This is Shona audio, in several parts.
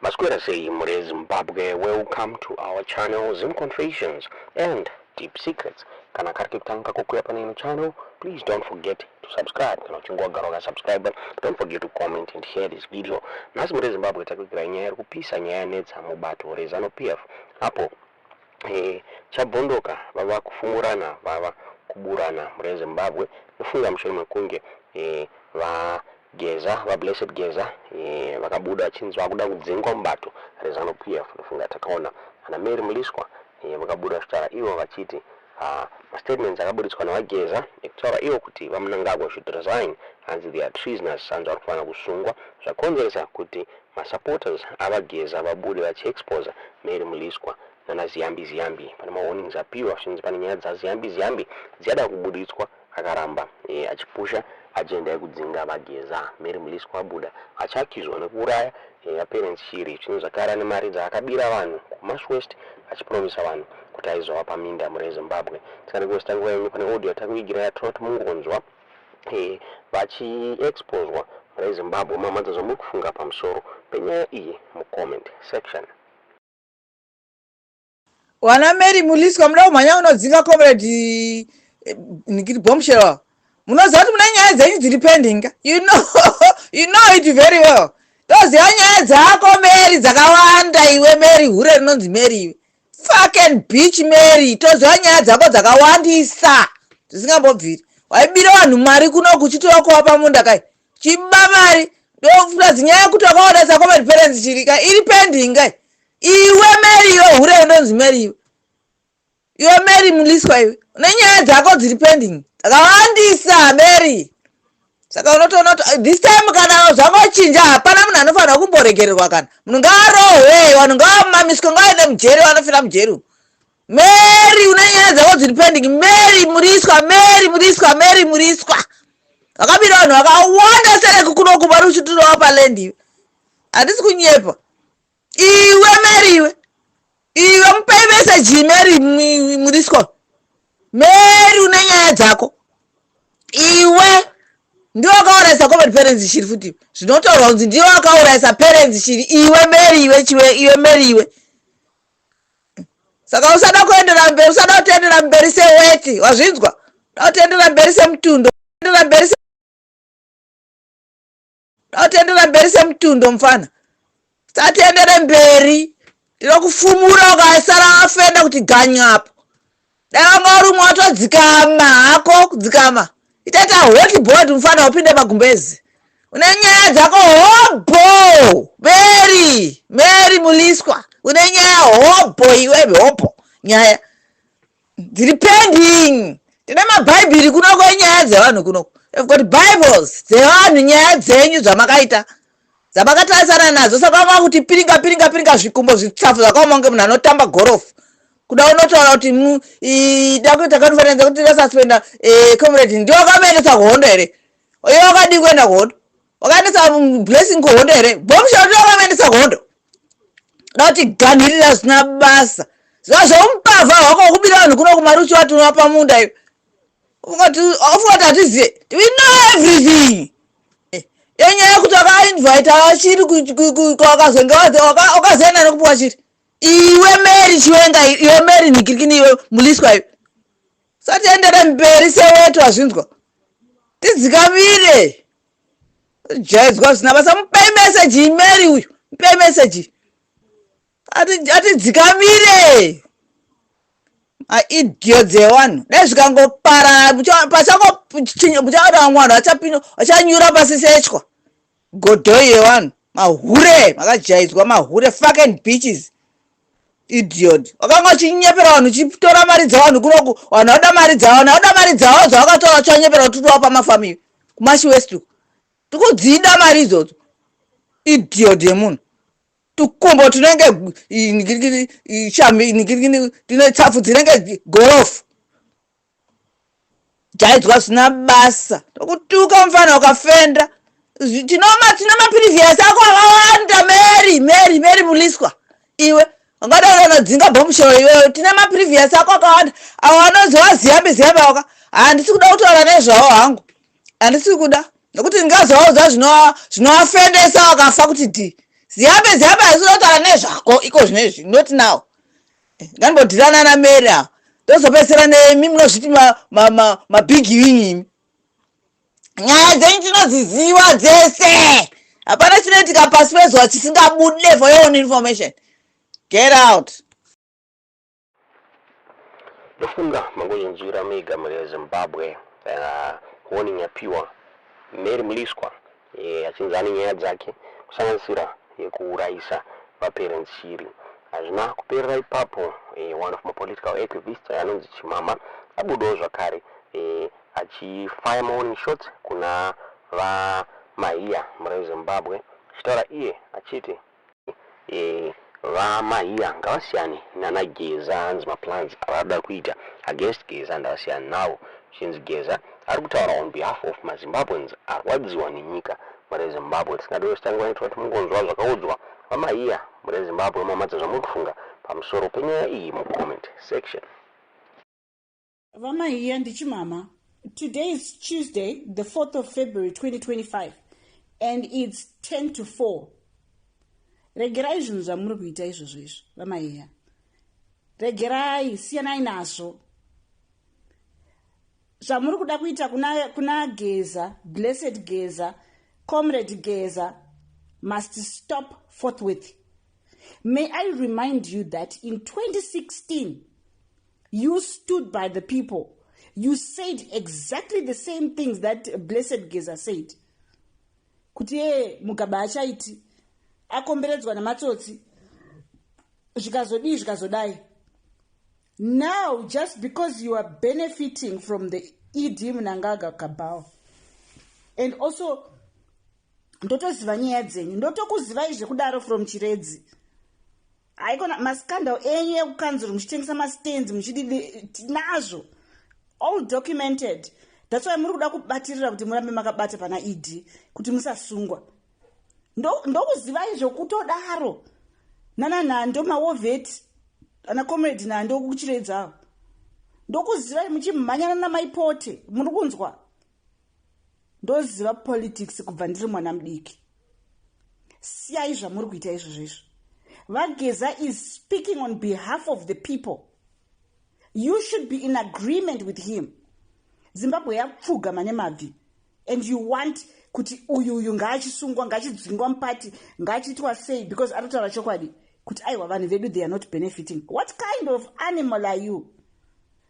Maswera sei mure Zimbabwe, welcome to our channel Zim Confessions and Deep Secrets. Kana kari kekutanga kukuya pane ino channel, please don't forget to subscribe. Kana uchinge wagara wakasubscribe, don't forget to comment and share this video. Nhasi mure Zimbabwe takuigirai nyaya iri kupisa, nyaya yanetsa mubato reZANU PF apo chabvondoka vava kufumurana, vava kuburana mure Zimbabwe. Nofunga mushure mekunge vaGeza, vaBlessed Geza, vakabuda vachinzi vakuda kudzingwa mubato reZANU PF. Nofunga takaona ana Mary Mliswa vakabuda vachitaura ivo vachiti mastatements akaburitswa naVaGeza ekutaura ivo kuti VaMnangagwa should resign, hanzi they are treasonous, hanzi vari kufanira kusungwa, zvakonzeresa kuti masupporters avaGeza vabude vachiexposa Mary Mliswa nana Ziyambi Ziyambi. Pane mawarnings apiwa zvinzi pane nyaya dzaZiyambi Ziyambi dziyada kubuditswa, akaramba achipusha agenda yekudzinga VaGeza. Mary Mliswa abuda achiaccuswa nekuuraya Perrance Shiri, zvinhu zvakare nemari dzaakabira vanhu kuMash West, achipromisa vanhu kuti aizovapa minda mure Zimbabwe. Tisati kuwaster nguva yenyu, pane audio yatakuigira yatinoti mungonzwa vachiexposwa mure Zimbabwe. Mamadza zvamuri kufunga pamusoro penyaya iyi mucomment section. Wana Mary Mliswa, muda kumhanya unodzinga Comrade Nikiri Bombshell. Munoziva kuti mune nyaya dzenyu dziri pending. You know it very well. Toziva nyaya dzako Mary dzakawanda. Iwe Mary, hure rinonzi Mary, iwe fucking bitch Mary, toziva nyaya dzako dzakawandisa zvisingambobviri. Waibira vanhu mari kuno kuchitiwa kuvapa munda kai, chiba mari. Ndofuta nyaya yekuti wakaonesa Comrade Perrance Shiri kai, iri pending kai. Iwe Mary, iwe hure rinonzi Mary, iwe, iwe Mary Mliswa, iwe une nyaya dzako dziri pending dzakawandisa Mary. Saka unotoona kuti this time kana zvangochinja, hapana munhu anofanira kumboregererwa. Kana munhu ngaarohwe, vanhu ngavamamiswe, ngavaende mujeri, vanofira mujeri. Mary, une nyaya dzako dziri pending. Mary Mliswa, Mary Mliswa, Mary Mliswa, vakabira vanhu vakawanda sereki kunoku vari uchitirova paland. Iwe, handisi kunyepa. Iwe Mary, iwe, iwe, mupei meseji Mary Mliswa. Mary, une nyaya dzako iwe. Ndiwe wakaurayisa Comrade Perrance Shiri futi. Zvinotaurwa kunzi ndiwe wakaurayisa Perrance Shiri, iwe Mary, iwe chiwe, iwe Mary, iwe. Saka usada kuendera mberi, usada kutoendera mberi seweti, wazvinzwa? Da kutoendera mberi semutundo, endera mberi, da kutoendera mberi semutundo. Mufana, satiendere mberi, tinokufumura ukasara wafenda kuti ganyapo. Dai wanga uri umwe watodzikama hako, kudzikama itaita hot board. Mufana, upinde magumbezi, une nyaya dzako hobho. Mary, Mary Mliswa, une nyaya hobho iwe, hobho, nyaya dziri pending. Tine mabhaibheri kunoko enyaya dzevanhu kunoko. We've got bibles dzevanhu, nyaya dzenyu zvamakaita, dzamakatarisana nadzo. Saka vanga kuti piringa piringa piringa zvikumbo zvitsafu zvakaoma kunge munhu anotamba gorofu. Kuda unotaura kuti da kuita conference kuti tasuspenda comrade. Ndiwe wakamuendesa kuhondo here? Iwe wakadii kuenda kuhondo? Wakaendesa Blessing kuhondo here? Bombshell, ndiwe wakamuendesa kuhondo? Da kuti ganhirira zvisina basa. Ziva zveumupavha hwako wokubira vanhu kuno kumari uchivati unovapa munda. Iwe ufunga kuti hatizive? We know everything. Iyo nyaya yekuti wakainvita vachiri, wakazonge wakazoenda nekupiwa chiri. Iwe Mary Chiwenga, iwe Mary Nhikirikini, iwe Mliswa, iwe satiendere mberi sewetu, wazvinzwa? Tidzikamire, jaidzwa zvisina basa. Mupei meseji Mary uyu, mupei meseji atidzikamire. Maidiot evanhu, dai zvikangoparara pachangomuchaona vamwe vanhu vachanyura pasi sechwa. Godhoi yevanhu, mahure makajaidzwa, mahure, fucking bitches, idiot. Wakanga uchinyepera vanhu, uchitora mari dzavanhu kunoku. Vanhu vauda mari dzavo, vanhu vauda mari dzavo dzavakatora, uchanyepera kuti utovapa mafamili kuMash West. Tikudzida mari idzodzo, idiot yemunhu. Tukumbo tunenge tine tsafu dzinenge gorofu, jaidzwa zvisina basa. Tokutuka mufana ukafenda. Tine maprevious ako akawanda. Mary, Mary, Mary Mliswa, iwe ungada unodzinga Bombshell iwewe. Tine maprevious ako akawanda avo anonzi waZiyambi Ziyambi waka. Handisi kuda kutaura nezvavo hangu, handisi kuda, nekuti ndingazovaudza zvinovafendesa vakafa kuti dhi. Ziyambi Ziyambi haisi kutaura nezvako iko zvinezvi, not now. Ngandibodhirana naMary ava, tozopedzisira nemi munozviti mabig wing imi. Nyaya dzenyu tinodziziva dzese, hapana chinoitika pasi pezuva chisingabude. For your own information, get out. Ndofunga mangozvinzwira mega, mhuri yeZimbabwe, warning yapiwa Mary Mliswa, achinzi ane nyaya dzake, kusanganisira yekuurayisa vaPerence Shiri. Hazvina kuperera ipapo. One of mapolitical activists anonzi Chimama abudawo zvakare achifire mawarning shots kuna vaMahiya, mhuri yeZimbabwe, achitaura iye achiti vaMahiya ngavasiyane nanaGeza. Hanzi maplans avada kuita against Geza ndavasiyane navo. Chinzi Geza ari kutaura on behalf of maZimbabweans arwadziwa nenyika. Mhuri yeZimbabwe, tisingadiwe sitangwa kuti mungonzwa zvakaudzwa vaMahiya. Mhuri yeZimbabwe, mamadza zvamuri kufunga pamusoro penyaya iyi mucomment section. VaMahiya, ndiChimama. Today is Tuesday, the 4th of February 2025, and it's 10 to 4. Regerai zvinhu zvamuri kuita izvozvo izvo, vaMahiya. Regerai, siyanai nazvo zvamuri kuda kuita kuna Geza. Blessed Geza, Comrade Geza must stop forthwith. May I remind you that in 2016 you stood by the people. You said exactly the same things that Blessed Geza said, kuti ye Mugabe achaiti akomberedzwa nematsotsi, zvikazodii, zvikazodai. Now, just because you are benefiting from the ED Mnangagwa cabal, and also ndotoziva nyaya dzenyu, ndotokuzivai zvekudaro from Chiredzi. Haikona mascandal enyu ekukanzuro, muchitengesa mastands, muchididi, tinazvo all documented. That's why muri kuda kubatirira kuti murambe makabata pana ED kuti musasungwa. Ndokuzivai zvokutodaro nana Nhando, mawar vet, ana Comrade Nhando kuChiredzawo. Ndokuzivai muchimhanyana namaipote. Muri kunzwa? Ndoziva politics kubva ndiri mwana mudiki. Siyai zvamuri kuita izvozvo izvo. VaGeza is speaking on behalf of the people. You should be in agreement with him. Zimbabwe yapfugama nemabvi and you want kuti uyu uyu ngaachisungwa, ngaachidzingwa mupati, ngaachiitwa sei, because ari kutaura chokwadi kuti aiwa, vanhu vedu, they are not benefiting. What kind of animal are you?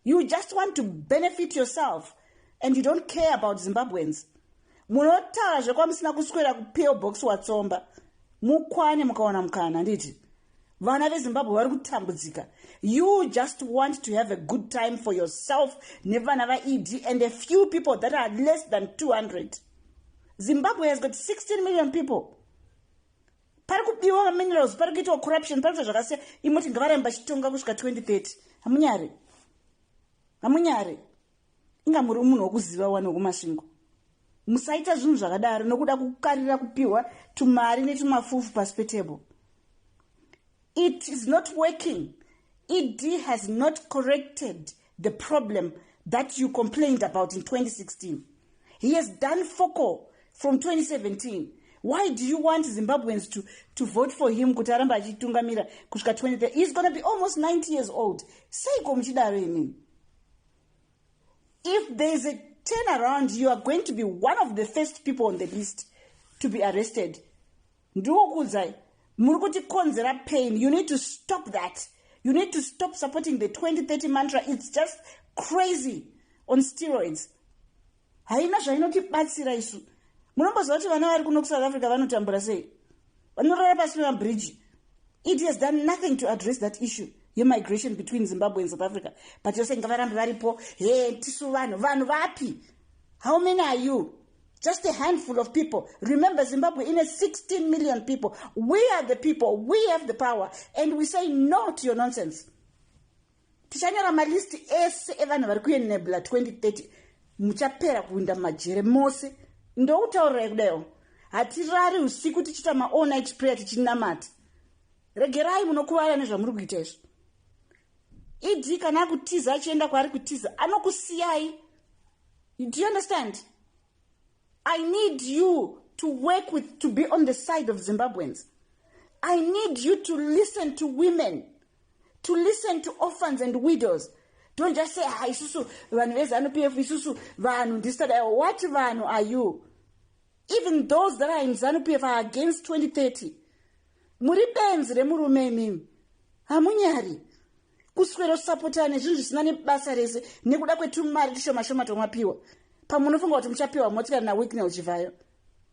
You just want to benefit yourself and you don't care about Zimbabweans. Munotaura zvekwamusina kuswera kuPO Box Watsomba. Mukwane mukawana mukana. Handiti vana veZimbabwe vari kutambudzika? You just want to have a good time for yourself nevana vaED and a few people that are less than 200. Zimbabwe has got 16 million people. Pari kubiwa maminerals, pari kuitwa corruption, pari kuitwa zvakasiya. Imoti ngavarambe vachitonga kusvika 2030. Hamunyari? Hamunyari? Inga muri munhu wokuziva wani wekuMasvingo. Musaita zvinhu zvakadaro nokuda kukarira kupiwa tumari netumafufu pasi petable. It is not working. ED has not corrected the problem that you complained about in 2016. He has done focal from 2017. Why do you want Zimbabweans to vote for him kuti arambe achitungamira kusvika 20? He's going to be almost 90 years old. Seiko muchidaro imini? If there is a turnaround, you are going to be one of the first people on the list to be arrested. Ndikukuudzai, muri kutikonzera pain. You need to stop that. You need to stop supporting the 2030 mantra. It's just crazy on steroids. Haina zvainotibatsira isu. Munomboziva kuti vana vari kuno kuSouth Africa vanotambura sei? Vanorara pasi pemabhiriji. It has done nothing to address that issue yemigration between Zimbabwe and South Africa, but yose ngavarambe varipo. He, tisu vanhu. Vanhu vapi? How many are you? Just a handful of people. Remember, Zimbabwe ine 16 million people. We are the people. We have the power and we say no to your nonsense. Tichanyora malisti ese evanhu vari kuenabla 2030. Muchapera kuinda mumajere mose. Ndokutaurirai kudaiwo, hatirari usiku tichiita maall night prayer tichinamata. Regerai, munokuvara nezvamuri kuita izvo. ED kana akutiza, achienda kwaari kutiza, anokusiyai. Do you understand? I need you to work with, to be on the side of Zimbabweans. I need you to listen to women, to listen to orphans and widows. Don't just say, "Ha, isusu vanhu veZANU PF, isusu vanhu ndisitadai." What vanhu are you? Even those that are in ZANU PF are against 2030. Muri benzi remurume imimi, hamunyari kuswera kusapotana nezvinhu zvisina nebasa rese nekuda kwetumari tushoma shoma twamapiwa. Pamunofunga kuti muchapiwa motikari naWicknell Chivayo,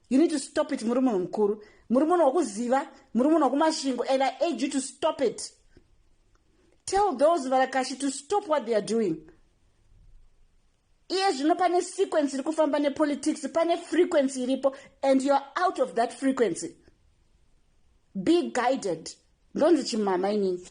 you need to stop it. Muri munhu mukuru, muri munhu wokuziva, muri munhu wekuMasvingo, and I urge you to stop it. Tell those varakashi to stop what they are doing. Iye zvino pane sequence iri kufamba nepolitics, pane frequency iripo, and you are out of that frequency. Be guided. Ndonzi chimama inini.